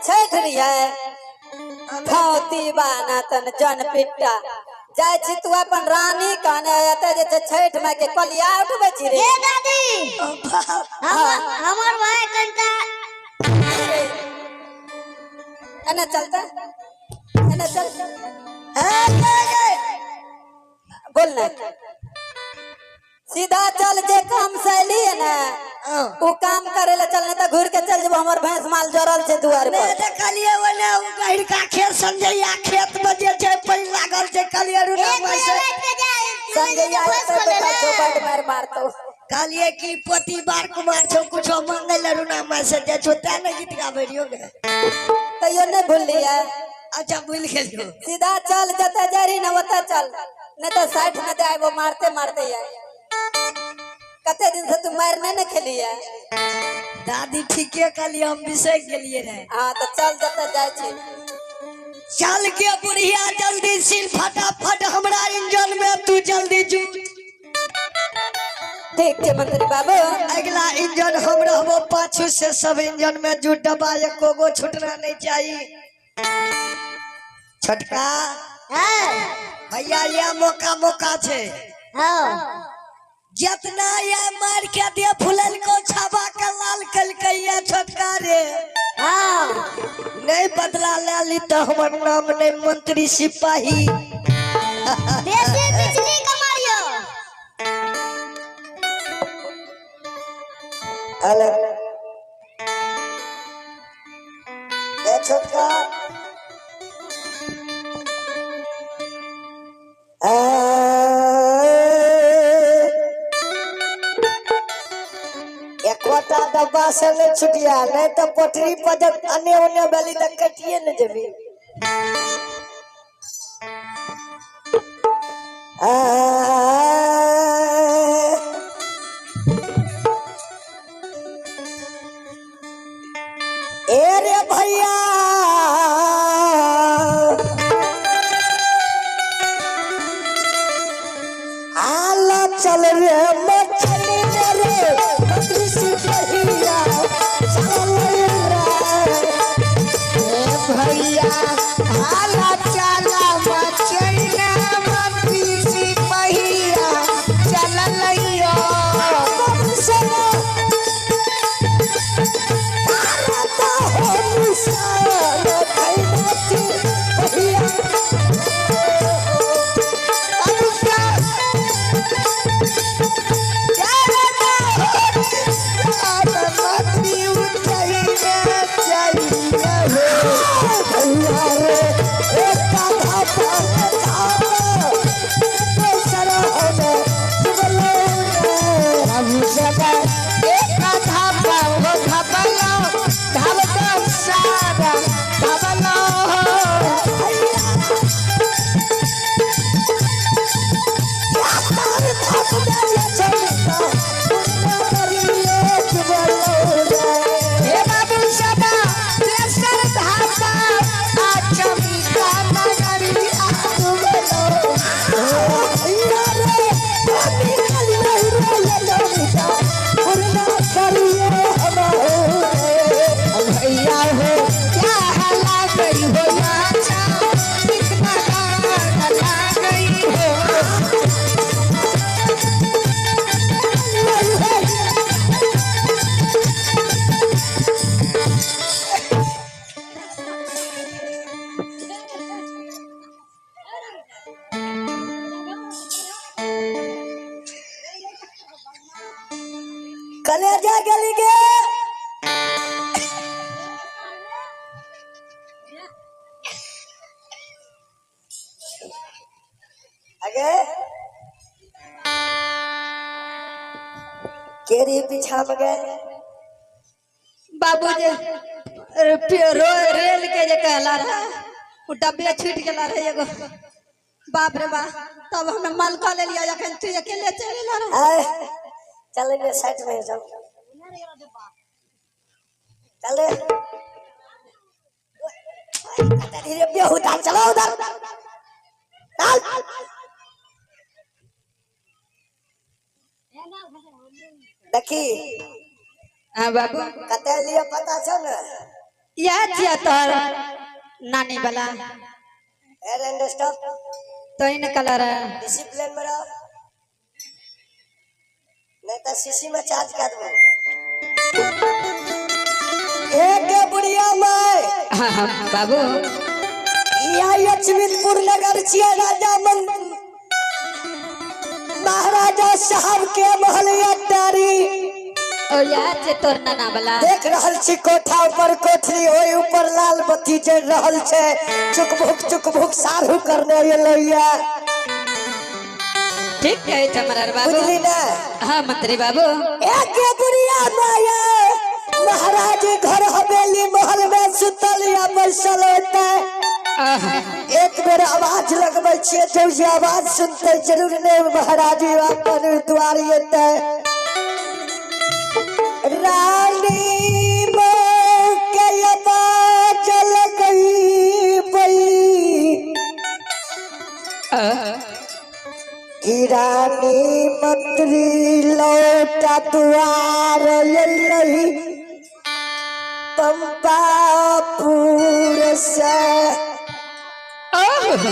छठि रहियै धोती बाना तन जन पिट्टा जाइ छी तू अपन रानी कहने एतऽ जे छै छठि माय के कलिया उठबै छी रे। हे दादी, हमर भाई कनिटा एने चलते, एने चल। बोल ना, सीधा चल। जे काम शैली है ना, उ काम करे ला चल, नहीं तो घूर के चल जब हमर भैंस माल जरल छै दुआर पर। नहि देखलियै ओने उ गहिरका खेत, संजैया खेत में जे छै पानि लागल छै। कहलियै रुना एक बजे से राति के जाय संजय आए तो बेटा चौपट मार मारतो। कहलियै कि पोती बार कुमार छौ, कुछो मांगै लए रुना माय से जाइ छौ, तें ने गीत गाबै रहियो गे। तैयो नहीं भूललियै? अच्छा, भूलि गेलियौ। सीधा चल, जते जा रही ना ओते चल, नहीं तो साइड में दे आबो मारते मारते। आए कते दिन से तू मार नहीं ने खेली है। दादी, ठीके कहलियै, हम बिसरि गेलियै रहे। हाँ, तो चल जते जाय छी। चल के बुढ़िया, जल्दी सिल फटाफट हमरा इंजन में तू जल्दी जुट। ठीक छै मंत्री बाबू। अगला इंजन हम रहबो, पाछू से सब इंजन में जुट, डब्बा एको गो छूटना नहीं चाहिए। छोटका भैया, यह मौका मौका छै। जितना ये मार के दे फुलल को छाबा के लाल कलकै या छोटका रे। नहीं बदला ले ली तो हमर नाम नहीं मंत्री सिपाही। बेसी बिजली के मारियो। हेलो, ए छोटका, एकोटा डब्बा से नहीं छुटिया, नहीं तो पटरी पर जब अने ओने बेली तक कटिए न जेबी। ए रे भैया, आला चल रे मछली रे मंत्री सिपहिया चल रे। ए भैया, हाला चला मचैना मंत्री सिपहिया चललैयो। मंत्री उठैने चाहिए हो। बाबू सदा एक धापा हो धापलो धापलो सारा धापलो हो। हे बाबू सदा तेसर धापा आ चमिका नगरी आगलो। भैया हो क्या हला गई हो, अच्छा कितना हला गई हो। कलेजा गेली गे। अगे केरी पीछा में गए। बाबू जे रेल के जे कहला रहा, उ डब्बे छूट गेला रहे एगो। बाप रे बाप, तब हमें मलका ले लिया। अखन तू अकेले चल एला रहे। आए, चल रे, साइड में जाओ, चल रे रे बेहुदा, चलो उधर चल। देखी हाँ बाबू। कतऽ लिअ पता छौ ने? इएह छियै तोहर नानी वाला। Air and stop. तो इन कलर डिसिप्लिन में रहो, नहीं तो सीसी में चार्ज कर देबो। एक बुढ़िया माय। हाँ हाँ बाबू। या लक्ष्मीपुर नगर छियै राजा मन महाराजा साहब के महलिया टारी। ओ यार जे तोर नाना वाला। देख रहल छी कोठा ऊपर कोठरी, ओहि ऊपर लाल बत्ती जरि रहल छै। चुकभुक चुकभुक सारू करने एलैया। ठीक कहै छै हमर बाबू। बुझली ने? हाँ मंत्री बाबू। एक बुढ़िया माया महाराज घर हवेली महल में सुतल या बैसल होतै। आहा। एक बेर आवाज लगबै छियै तो जे आवाज सुनते जरूर ने महाराज अपन द्वार एतै। रानी के आवाज लगैबै कि रानी मंत्री लौटा द्वार अयलै पंपापुर से। रानी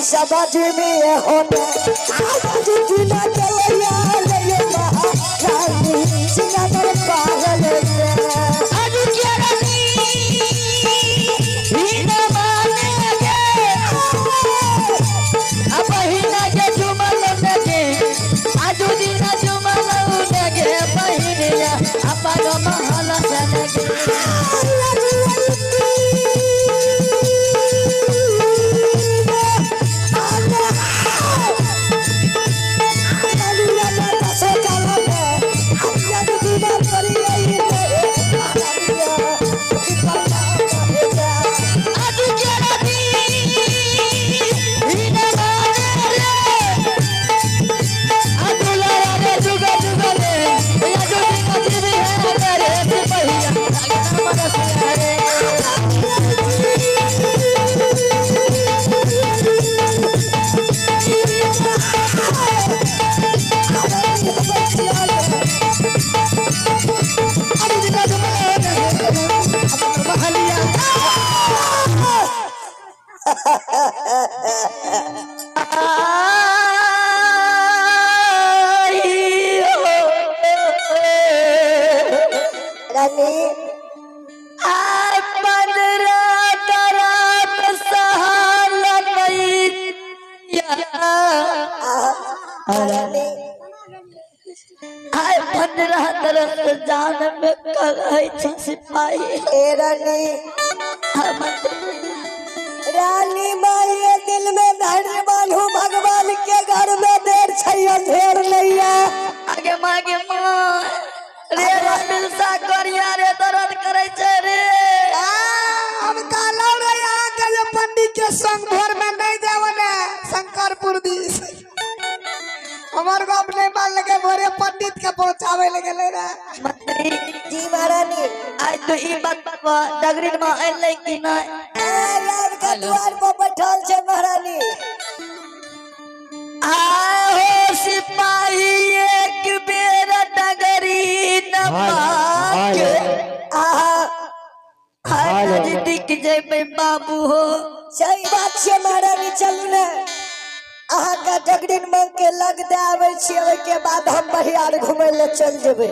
सब में होने आज दिन चलैया ले महारानी सिंगार पागल रानी रानी आय 15 तरस जान में कहै छै सिपाही। ए रानी, रानी माई, दिल में धैर्य बांधू, भगवान के घर में देर छै अंधेर नहीं है। आगे मागे माँ रे बिलसा करिया रे, दर्द करै छै रे। हम कहलहुँ रे अहाँके जे पंडित के संग भोर में नहीं जाओ ने शंकरपुर दिस, हमर गप नहीं मानलकै, भोरे पंडित के पहुंचावे लगे गेलै रे। मंत्री जी महारानी। आइ तो ई बात डगरीन में एलै कि नहि? ए राम के द्वार पर बैठल छै महारानी। आहो सिपाही, एक बेर डगरी नमाके आहा आइ नजदीक जेबै बाबू हो। सही बात छै महारानी, चलू ने अहाँके डगरीन मांग के लग दे आबै छियै, ओहिके बाद हम बहियार घुमै लए चल जेबै।